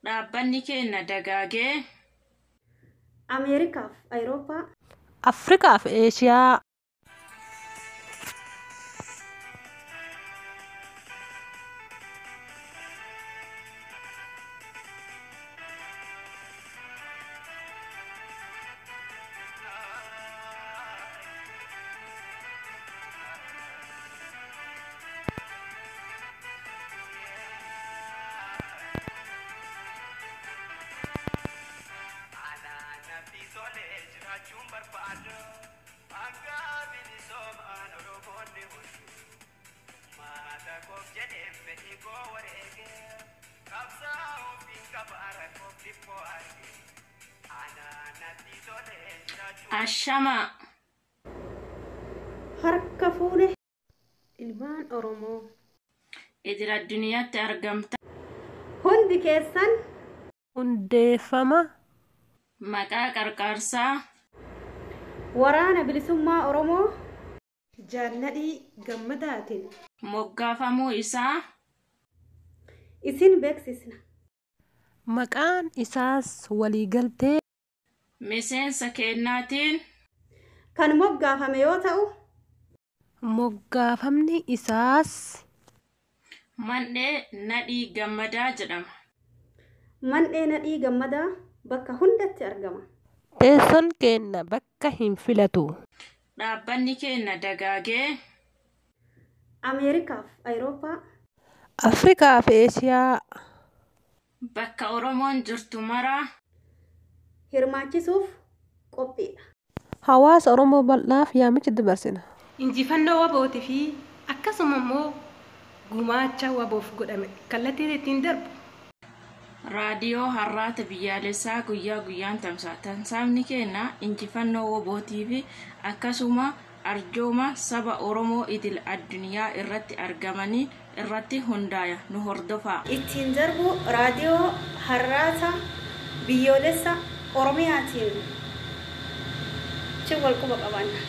Dhaabbanni keenya dagaagee Ameerikaaf Awurooppaa, Afrikaa fi Eeshiyaa. Ashamaa. Harka fuune. Ilmaan Oromoo idil addunyaatti argamta. Hundi keessan hundeeffama maqaa qarqaarsaa Waraana Bilisummaa Oromoo Jaalladhii Gammadaatiin moggaafamuu isaa isin beeksisna. Maqaan isaas waliigaltee miseensa kennaatiin kan moggaafame yoo ta'u, moggaafamni isaas Mandhee Nadhii Gammadaa jedhama. Mandhee Nadhii Gammadaa bakka hundatti argama. Teessoon keenya bakka hin filatu. Dhaabbanni keenya dagaagee Ameerikaaf Awurooppaa, Afrikaa fi Eeshiyaa bakka Oromoon jirtu maraa hirmaachisuuf qophiidha. Hawaasa Oromoo bal'aaf yaamicha dabarsina. Injifannoo wabootii fi akkasuma immoo gumaacha waboof godhame kallattiin ittiin darbu. Raadiyoo Harraata Biyyaalessaa guyyaa guyyaan tamsa'a. Tamsaasni keenya injifannoo wabootii fi akkasuma arjooma saba Oromoo idil addunyaa irratti argamanii irratti hundaa'e nu hordofaa. Ittiin darbu raadiyoo Harraata Biyyoolessa Oromiyaatiin. Cin wal quba qabaanna.